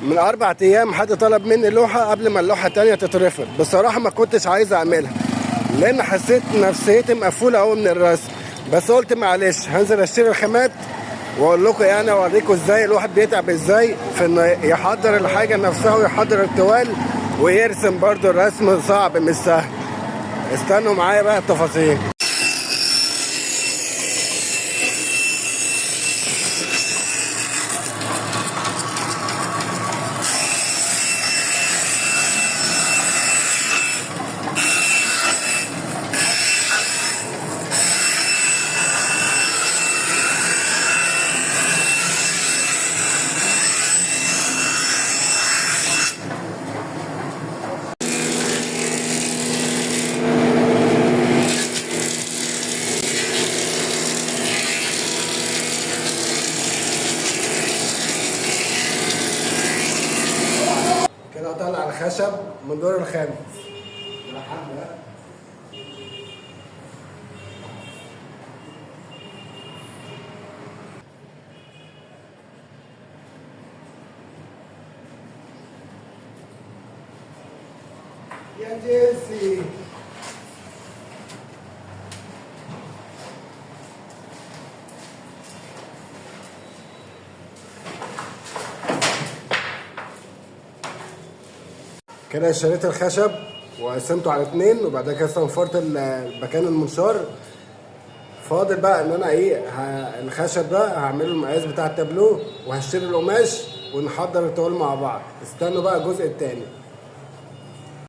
من 4 ايام حد طلب مني لوحة قبل ما اللوحة التانية تترفض. بصراحة ما كنتش عايز اعملها لان حسيت نفسيتي مقفولة قوي من الرسم، بس قلت معلش هنزل اشتري الخامات واقول لكم، يعني اوريكم ازاي الواحد بيتعب ازاي في انه يحضر الحاجة نفسها ويحضر التوال ويرسم. برضو الرسم صعب مش سهل. استنوا معايا بقى التفاصيل. كده اطلع الخشب من دور الخامس. يا جيسي كده اشتريت الخشب وقسمته على 2، وبعد كده صنفرت المكان المنشار. فاضل بقى ان انا ايه، الخشب ده هعمله المقاس بتاع التابلو، وهشتري القماش ونحضر الطوال مع بعض. استنوا بقى الجزء التاني.